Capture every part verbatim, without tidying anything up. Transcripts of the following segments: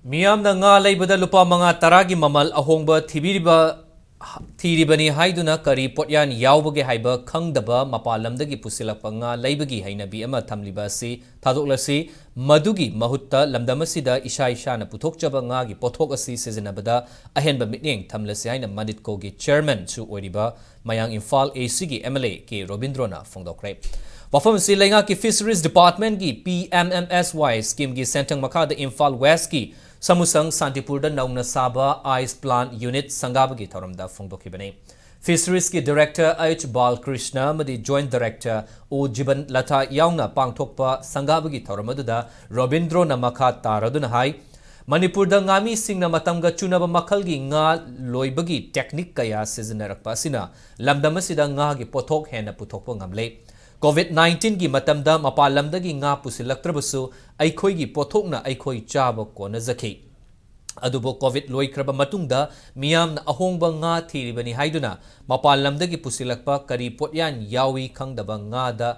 ꯃꯤꯌꯥꯝꯅ ꯉꯥ ꯂꯩꯕꯗ ꯂꯨꯄꯥ ꯃꯉꯥ ꯇꯔꯥꯒꯤ ꯃꯃꯜ ꯑꯍꯣꯡꯕ ꯊꯤꯕꯤꯔꯤꯕ ꯊꯤꯔꯤꯕꯅꯤ ꯍꯥꯏꯗꯨꯅ ꯀꯔꯤ ꯄꯣꯠꯌꯥꯟ ꯌꯥꯎꯕꯒꯦ ꯍꯥꯏꯕ ꯈꯪꯗꯕ ꯃꯄꯥꯟ ꯂꯝꯗꯒꯤ ꯄꯨꯁꯤꯜꯂꯛꯄ ꯉꯥ ꯂꯩꯕꯒꯤ ꯍꯩꯅꯕꯤ ꯑꯃ ꯊꯝꯂꯤꯕ ꯑꯁꯤ ꯊꯥꯗꯣꯛꯂꯁꯤ꯫ ꯃꯗꯨꯒꯤ ꯃꯍꯨꯠꯇ ꯂꯝꯗꯝ ꯑꯁꯤꯗ ꯏꯁꯥ ꯏꯁꯥꯅ ꯄꯨꯊꯣꯛꯆꯕ ꯉꯥꯒꯤ ꯄꯣꯠꯊꯣꯛ ꯑꯁꯤ ꯁꯤꯖꯤꯟꯅꯕꯗ ꯑꯍꯦꯟꯕ ꯃꯤꯠꯌꯦꯡ ꯊꯝꯂꯁꯤ ꯍꯥꯏꯅ ꯃꯅꯤꯠꯀꯣꯒꯤ ꯆꯦꯌꯔꯃꯦꯟꯁꯨ ꯑꯣꯏꯔꯤꯕ ꯃꯌꯥꯡ ꯏꯝꯐꯥꯜ ꯑꯦꯁꯤꯒꯤ ꯑꯦꯝ ꯑꯦꯜ ꯑꯦ ꯀꯦ ꯔꯣꯕꯤꯟꯗ꯭ꯔꯣꯅ ꯐꯣꯡꯗꯣꯛꯈ꯭ꯔꯦ꯫ ꯋꯥꯐꯝ ꯑꯁꯤ ꯂꯩꯉꯥꯛꯀꯤ ꯐꯤꯁꯔꯤꯁ ꯗꯤꯄꯥꯔꯠꯃꯦꯟꯒꯤ ꯄꯤ ꯑꯦꯝ ꯑꯦꯝ ꯑꯦꯁ ꯋꯥꯏ ꯁ꯭ꯀꯤꯝꯒꯤ ꯁꯦꯟꯊꯪ ꯃꯈꯥꯗ ꯏꯝꯐꯥꯜ ꯋꯦꯁ꯭ꯠꯀꯤ ꯁꯃꯨꯁꯪ ꯁꯥꯟꯇꯤꯄꯨꯔꯗ ꯅꯧꯅ ꯁꯥꯕ ꯑꯥꯏꯁ ꯄ꯭ꯂꯥꯟꯠ ꯌꯨꯅꯤꯠ ꯁꯪꯒꯥꯕꯒꯤ ꯊꯧꯔꯝꯗ ꯐꯣꯡꯗꯣꯛꯈꯤꯕꯅꯤ꯫ ꯐꯤꯁꯔꯤꯁꯀꯤ ꯗꯥꯏꯔꯦꯛꯇꯔ ꯑꯩꯆ ꯕꯥꯂꯀ꯭ꯔꯤꯁꯅ ꯑꯃꯗꯤ ꯖꯣꯏꯟꯠ ꯗꯥꯏꯔꯦꯛꯇꯔ ꯑꯣ ꯖꯤꯕꯟ ꯂꯊꯥ ꯌꯥꯎꯅ ꯄꯥꯡꯊꯣꯛꯄ ꯁꯪꯒꯥꯕꯒꯤ ꯊꯧꯔꯝ ꯑꯗꯨꯗ ꯔꯣꯕꯤꯟꯗ꯭ꯔꯣꯅ ꯃꯈꯥ ꯇꯥꯔꯗꯨꯅ ꯍꯥꯏ, ꯃꯅꯤꯄꯨꯔꯗ ꯉꯥꯃꯤꯁꯤꯡꯅ ꯃꯇꯝꯒ ꯆꯨꯅꯕ ꯃꯈꯜꯒꯤ ꯉꯥ ꯂꯣꯏꯕꯒꯤ ꯇꯦꯛꯅꯤꯛ ꯀꯌꯥ ꯁꯤꯖꯤꯟꯅꯔꯛꯄ ꯑꯁꯤꯅ ꯂꯝꯗꯝ ꯑꯁꯤꯗ ꯉꯥꯒꯤ ꯄꯣꯠꯊꯣꯛ ꯍꯦꯟꯅ ꯄꯨꯊꯣꯛꯄ ꯉꯝꯂꯦ꯫ ꯀꯣꯚꯤꯗ ꯅꯥꯏꯟꯇꯤꯟꯒꯤ ꯃꯇꯝꯗ ꯃꯄꯥꯟ ꯂꯝꯗꯒꯤ ꯉꯥ ꯄꯨꯁꯤꯜꯂꯛꯇ꯭ꯔꯕꯁꯨ ꯑꯩꯈꯣꯏꯒꯤ ꯄꯣꯠꯊꯣꯛꯅ ꯑꯩꯈꯣꯏ ꯆꯥꯕ ꯀꯣꯟꯅꯖꯈꯤ꯫ ꯑꯗꯨꯕꯨ ꯀꯣꯚꯤꯗ ꯂꯣꯏꯈ꯭ꯔꯕ ꯃꯇꯨꯡꯗ ꯃꯤꯌꯥꯝꯅ ꯑꯍꯣꯡꯕ ꯉꯥ ꯊꯤꯔꯤꯕꯅꯤ ꯍꯥꯏꯗꯨꯅ ꯃꯄꯥꯟ ꯂꯝꯗꯒꯤ ꯄꯨꯁꯤꯜꯂꯛꯄ ꯀꯔꯤ ꯄꯣꯠꯌꯥꯟ ꯌꯥꯎꯏ ꯈꯪꯗꯕ ꯉꯥꯗ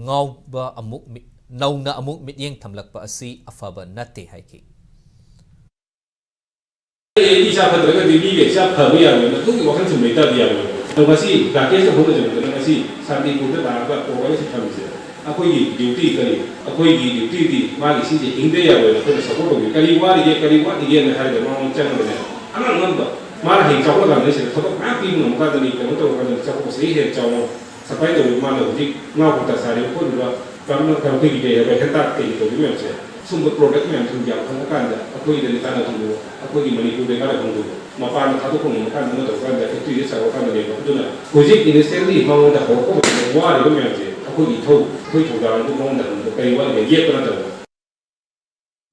ꯉꯥꯎꯕ ꯑꯃꯨꯛ ꯃꯤ-, ꯅꯧꯅ ꯑꯃꯨꯛ ꯃꯤꯠꯌꯦꯡ ꯊꯝꯂꯛꯄ ꯑꯁꯤ ꯑꯐꯕ ꯅꯠꯇꯦ ꯍꯥꯏꯈꯤ꯫ ꯑꯩ ꯏꯆꯥ ꯐꯠꯇ꯭ꯔꯒꯗꯤ ꯃꯤꯒ ꯏꯆꯥ ꯐꯕ ꯌꯥꯔꯣꯏꯅ ꯑꯗꯨꯒꯤ ꯋꯥꯈꯜ ꯁꯨꯝ ꯂꯩꯇꯕꯗꯤ ꯌꯥꯔꯣꯏ꯫ ꯑꯗꯣ ꯉꯁꯤ ꯔꯥꯀꯦꯁꯇ ꯐꯣꯟ ꯇꯧꯖꯔꯛꯇꯅ ꯉꯁꯤ ꯁꯥꯟꯇꯤꯄꯨꯔꯗ ꯂꯥꯛꯑꯒ ꯄ꯭ꯔꯣꯒ꯭ꯔꯥꯝ ꯑꯁꯤ ꯊꯝꯃꯤꯁꯦ ꯑꯩꯈꯣꯏꯒꯤ ꯗ꯭ꯌꯨꯇꯤ ꯀꯔꯤ, ꯑꯩꯈꯣꯏꯒꯤ ꯗ꯭ꯌꯨꯇꯤꯗꯤ ꯃꯥꯒꯤ ꯁꯤꯁꯦ ꯍꯤꯡꯗ ꯌꯥꯔꯣꯏꯅ ꯑꯩꯈꯣꯏꯅ ꯁꯞꯄꯣꯔꯠ ꯇꯧꯕꯤ꯫ ꯀꯔꯤ ꯋꯥꯠꯂꯤꯒꯦ, ꯀꯔꯤ ꯋꯥꯠꯂꯤꯒꯦꯅ ꯍꯥꯏꯔꯒ ꯃꯉꯣꯟꯗ ꯆꯪꯉꯒꯅꯦ, ꯑꯉꯝ ꯑꯉꯝꯕ ꯃꯥꯅ ꯍꯌꯦꯡ ꯆꯥꯎꯈꯠꯂꯀꯥꯟꯗ ꯁꯤꯗ ꯊꯕꯛ ꯃꯌꯥꯝ ꯄꯤꯕ ꯉꯝꯃꯀꯥꯟꯗꯅꯤ, ꯀꯩꯅꯣ ꯇꯧꯔꯀꯥꯟꯗ ꯆꯥꯎꯈꯠꯄꯁꯦ ꯍꯦꯟꯅ ꯆꯥꯎꯅ ꯁꯄ꯭ꯂꯥꯏ ꯇꯧꯔꯤꯕ꯫ ꯃꯥꯅ ꯍꯧꯖꯤꯛ ꯉꯥ ꯀꯧꯇꯥ ꯁꯥꯔꯤꯕ ꯈꯣꯠꯂꯤꯕ, ꯀꯔꯝꯅ ꯑꯩꯈꯣꯏꯒꯤ ꯀꯩ ꯍꯥꯏꯕ ꯍꯦꯟꯇꯥꯛ ꯀꯩ ꯇꯧꯔꯤꯕ ꯃꯌꯥꯝꯁꯦ, ꯁꯨꯝꯕ ꯄ꯭ꯔꯣꯗꯛ ꯃꯌꯥꯝꯁꯦ ꯌꯥꯝ ꯐꯪꯉꯀꯥꯟꯗ ꯑꯩꯈꯣꯏꯗꯗꯤ ꯀꯥꯟꯅ ꯐꯪꯗꯕ, ꯑꯩꯈꯣꯏꯒꯤ ꯃꯅꯤꯄꯨꯔꯗ ꯀꯥꯟꯅ ꯐꯪꯗꯕ, ꯃꯄꯥꯟꯗ ꯊꯥꯗꯣꯛꯄ ꯉꯝꯃꯀꯥꯟꯗ ꯑꯃ ꯇꯧꯔꯀꯥꯟꯗ ꯐꯦꯛꯇ꯭ꯔꯤꯗ ꯆꯥꯎꯔꯀꯥꯟꯗꯅꯦꯕ꯫ ꯑꯗꯨꯅ ꯍꯧꯖꯤꯛ ꯏꯅꯤꯁꯤꯌꯦꯜꯂꯤ ꯃꯉꯣꯟꯗ ꯍꯧꯔꯛꯄ ꯃꯇꯝꯗ ꯋꯥꯔꯤꯕ ꯃꯌꯥꯝꯁꯦ ꯑꯩꯈꯣꯏꯒꯤ ꯏꯊꯧ, ꯑꯩꯈꯣꯏ ꯊꯧꯗꯥꯡꯗꯨ ꯃꯉꯣꯟꯗ ꯍꯪꯕꯗ ꯀꯔꯤ ꯋꯥꯠꯂꯤꯒꯦ, ꯌꯦꯠꯄ ꯅꯠꯇꯕ꯫